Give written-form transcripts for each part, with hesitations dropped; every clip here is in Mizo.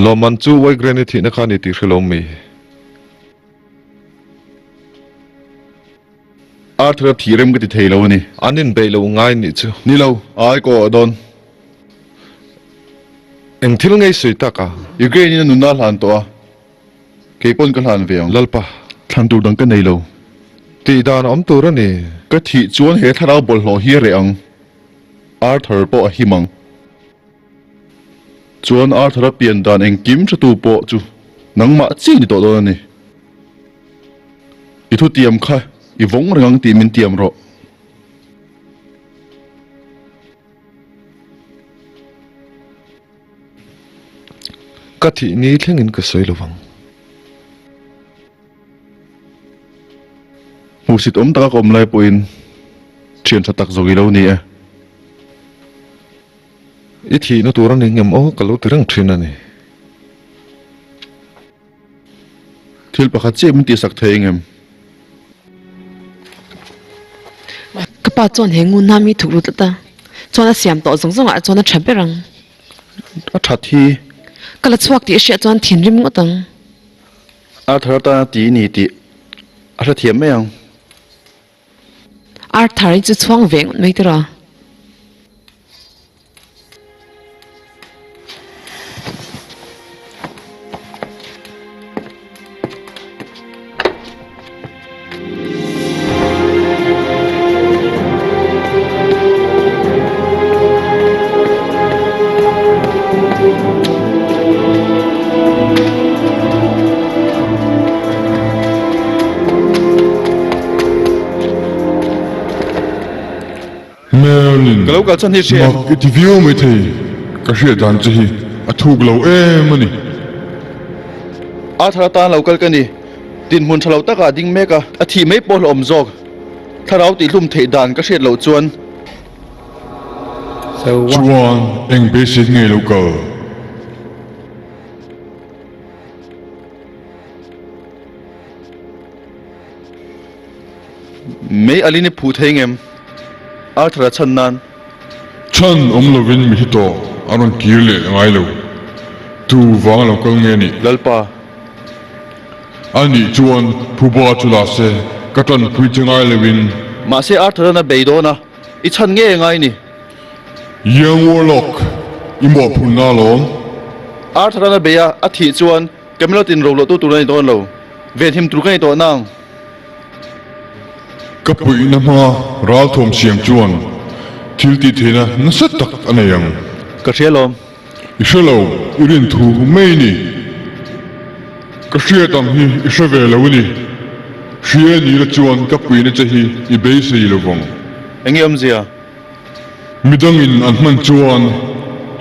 Lawmman chu Wigren-i thihna kha a ni tih hre lo mi? Arthur-a thih rem ka ti thei lo a ni. An inbeih loh ngai nih chu. Ni lo, ai ka awh dawn. Eng thil ngei sawi tak a? Ukraine-in a nunna a hlan tawh a, kei pawn ka hlan ve ang. Lalpa. Thlan tur dang ka nei lo. Tih dan a awm tur a ni. Ka thih chuan he thlarau bawlhhlawh hi a reh ang. Arthur pawh a him ang. Chuan Arthur-a pian dan engkim hretu pawh chu nangmah chiah ni tawh dawn a ni. I thutiam kha i vawng reng ang tih min tiam rawh. Ka thih ni thlengin ka sawi lovang. Hmuhsit awm taka ka awm lai pawhin thian tha tak zawk i lo ni e. I thihna tur a ni ngem aw ka lo ti reng thin a ni. Thil pakhat chiah min tihsak thei engem? Ka pa chuan he ngun hna mi thuk ru tlat a, chuan a siam tawh zawng zawngah chuan a tha ber ang. A that hi. Ka la chhuak tih a hriat chuan thinrim ngawt ang. Arthur atana ti i ni tih a hrethiam mai ang. Arthur hi chu chhuang ve ngawt mai tiraw. Merlin, Ka lo kal chhan hi hria em? Mak i ti viau mai thei, ka hriat dan che hi a thuk lo em a ni. Arthur atan lo kal ka ni, dinhmun tha lo takah a ding mek a, a thih mai pawh hlauhawm zawk. Thlarau tihhlum theih dan ka hriat loh chuan. Chuan eng beisei ngei lo kal? Mei alin i phuh thei ngem? Arthur a chhan nan. Chhan awm lovin mi hi tawh a rawn kir leh ngai lo. Tu vang a lo kal nge nih? Lalpa. A nih chuan phuba chu la se, ka tanpui che ngai loin. Mahse Arthur an a bei dawn a, i chhan nge ngai ni? Young Warlock, i mawhphurhna alawm. Arthur an a bei a, a thih chuan Camelot in roluahtu tur a ni dawn lo. Venhim tur ka ni tawh nang. Ka puihna hmanga ralthuam siam chuan thil tih theihna nasa tak a nei ang. Ka hria lawm. I hre lo, i rin thu mai ni. Ka hriat ang hi i hre ve lo ni. Hria ni la chuan ka puihna che hi i beisei lo vang. Enge awmzia? Midangin an hman chuan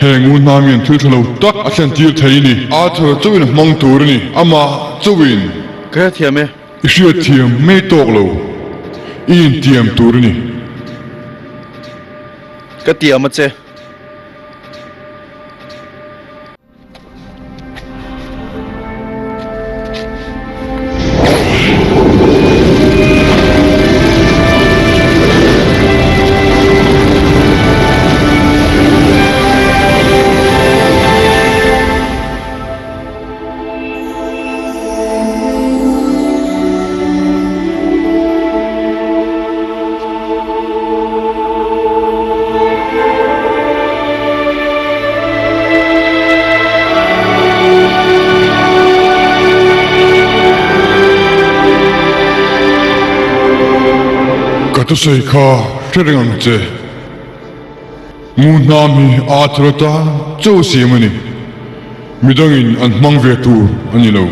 heng u hna mian thil tha lo tak a thlen tir thei ni. Arthur chauhin a hmang tur a ni, amah chauhin. Ka hrethiam e. I hriatthiam mai tawk lo, i intiam tur a ni. Ka tiam a che. Ka thusawi kha hre reng ang che. Ngunhnam hi Arthur atan chauh siam a ni. Midangin an hmang ve tur a ni lo.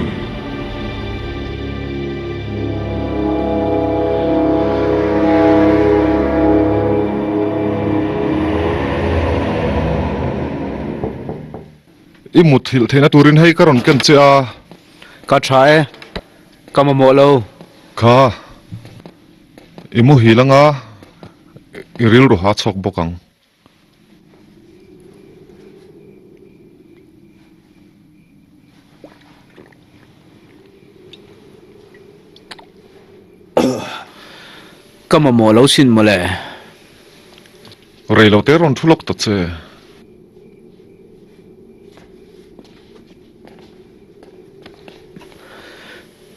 I muthilh theihna turin hei ka rawn ken che a. Ka tha e, ka mamawh lo. Kha, i muhil anga i rilru ha chhawk bawk ang. Ka mamawh lo sin mawle. Rei lo te rawn thu lawk ta che.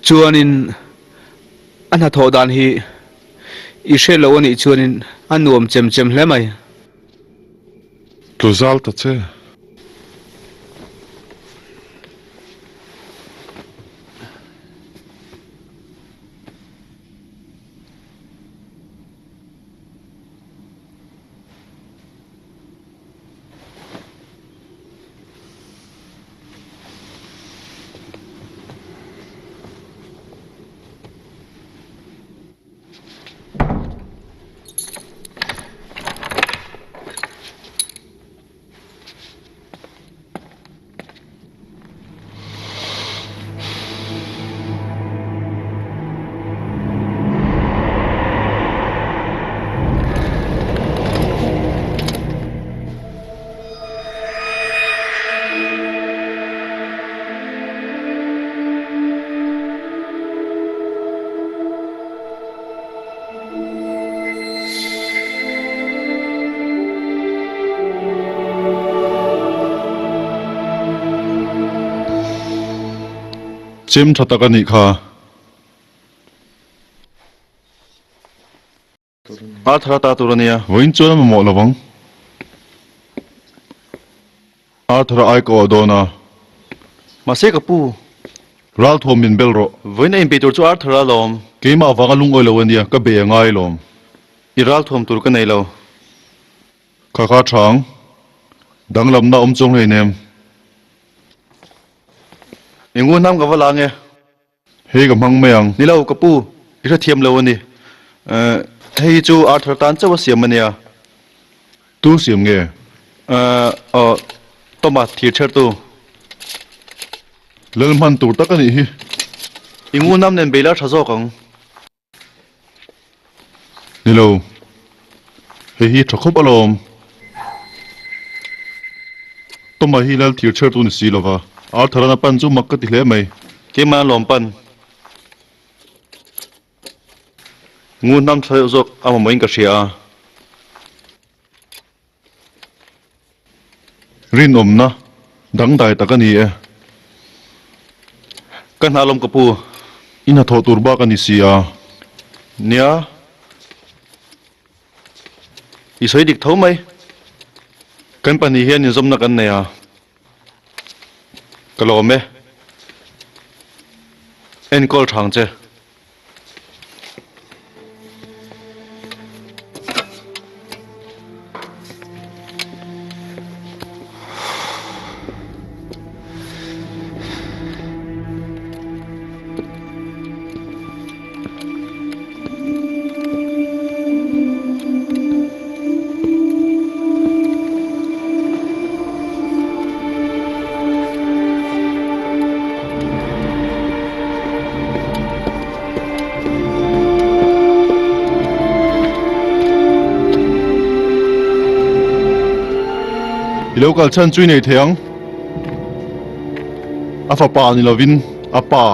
Chuanin a hnathawh dan hi i hre lo a nih chuanin a nuam chem chem hle mai. Tlu zal ta che. Chem tha tak a nih kha. Arthur a ta tur a nia. Vawiin chuan a mamawh lo vang. Arthur a ai ka awh dawn a. Mahse ka pu. Ralthuam min bel rawh. Vawiin a inpeih tur chu Arthur a lawm. Keimah vanga lungawi lo a nia, ka be a ngai lawm. I ralthuam tur ka nei lo. Kha kha tha ang. Danglamna awm chuang hleinem. I ngunhnam ka va la nge. Hei ka hmang mai ang. Ni lo, ka pu, i hrethiam lo a ni. Hei hi chu Arthur tan chauh a siam a nia. Tu siam nge? Aw, Thomas thir chhertu. Lal hman tur tak a nih hi. I ngunam nen beila tha zawk ang. Ni lo, hei hi tha khawp alawm. Toma hi lal thir chhertu ni si lova, Arthur-an a pan chu mak ka ti hle mai. Keimah an lawm pan. Ngunhnam tha deuh zawk a mamawhin ka hria a. Rinawmna dangdai tak a ni e. Ka hna lawm ka pu. I hnathawh tur bak a ni si a. Nia. I sawi dik tho mai. Kan pahnih hian inzawmna kan nei a. Ka lawm e. Enkawl thang che. I lo kal chhan chu i nei thei ang. A fapa ni lovin a pa.